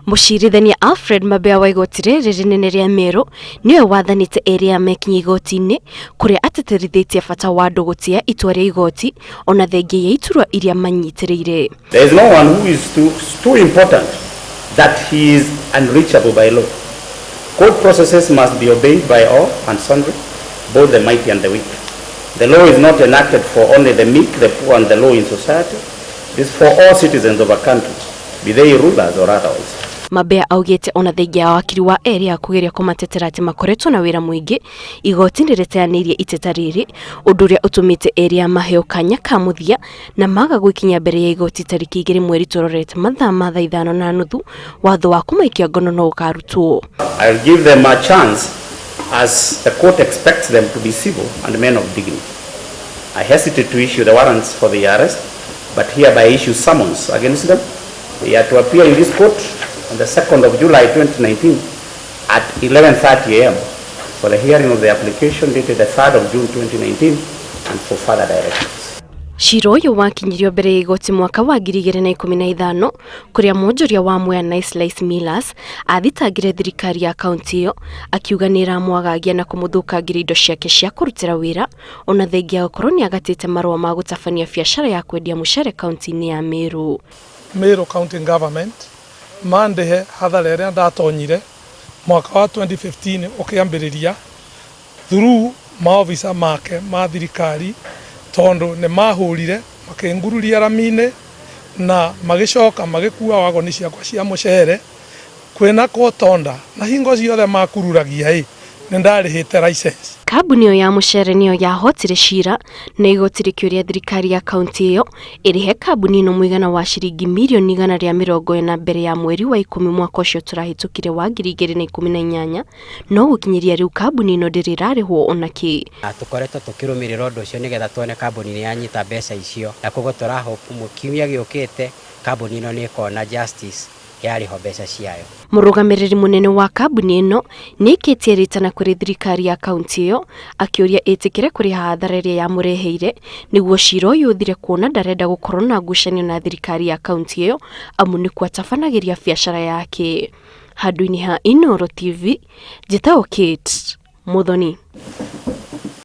Mũcirithania Alfred Mabea wa igoti rĩrĩ rĩnene rĩa Meru nĩwe wathanĩte erĩ aya mekinye igoti-inĩ kũrĩa atĩtĩrithĩtie bata wa andũ gũtĩa itua rĩa igoti ona thengia ya iturwa iria manyitĩrĩire. There is no one who is too important that he is unreachable by law. Court processes must be obeyed by all and sundry, both the mighty and the weak. The law is not enacted for only the meek, the poor and the low in society. It is for all citizens of a country, be they rulers or otherwise. Mabea augĩte ona thengia ya wakiri wa erĩ ya kũgeria kũmatetera atĩ makoretwo na wĩra mũingĩ, igoti nĩ rĩteanĩirie iteta rĩrĩ, ũndũ ũrĩa ũtũmĩte erĩ aya maheo kanya ka mũthia na maga gwĩkinyia mbere ya igoti tarĩki 2 mweri tũrorete mathaa ma thaa 5:30, watho wa kũmaikia ngono no ũkarutwo. I'll give them a chance as the court expects them to be civil and men of dignity. I hesitate to issue the warrants for the arrest, but hereby issue summons against them. They are to appear in this court on the 2nd of July 2019 at 11:30 a.m. for the hearing of the application dated the 3rd of June 2019 and for further directions. Cira ũyũ wakinyirio mbere ya igoti mwaka wa 2015 kũrĩa mwonjoria wa Mwea Nice Slice Millers athitangire thirikari ya kaunti ĩyo akiuga nĩ ĩramwagagia na kũmũthũkangĩria indo ciake cia kũrutĩra wĩra ona thengia ya gũkorwo nĩ agatĩte marũa ma gũtabania biacara ya kwendia mũcere kaunti-inĩ ya Meru. Meru County Government mandihe hathara ĩrĩa ndatonyire mwaka wa 2015 ũkĩambĩrĩria through maofisa make ma thirikari tondu nĩ mahũrire makĩngururia rami-inĩ na magĩcoka magĩkua wagoni ciakwa cia mũcere kwĩna kotonda na hingo ciothe makururagia ĩ nĩ ndarĩhĩte license. Kambuni ĩyo ya mũcere nĩyo yahotire cira na igoti rĩkĩũria thirikari ya kaunti ĩyo ĩrĩhe kambuni ĩno mũigana wa ciringi mirioni 140 mbere ya mweri wa 10 mwaka ũcio tũrahĩtũkire wa 2018, no gũkinyĩria rĩu kambuni ĩno ndĩrĩ ĩrarĩhwo ona kĩ. Tũkoretwo tũkĩrũmĩrĩra ũndũ ũcio nĩgetha tuone kambuni nĩ yanyita mbeca icio, na koguo tũrahope kiumia gĩũkĩte kambuni ĩno nĩ ĩkona justice yarĩhwo mbeca ciayo. Mũrũgamĩrĩri mũnene wa kambuni ĩno nĩ aikĩtie rĩtana kũrĩ thirikari ya kaunti ĩyo akĩũria ĩtĩkĩre kũrĩha hathara ĩrĩa yamũreheire nĩguo cira ũyũ ũthire, kuona ndarenda gũkorwo na ngucanio na thirikari ya kaunti ĩyo amu nĩkuo atabanagĩria biacara yake. Handũ-inĩ ha Inooro TV, njĩtagwo Kate Muthoni.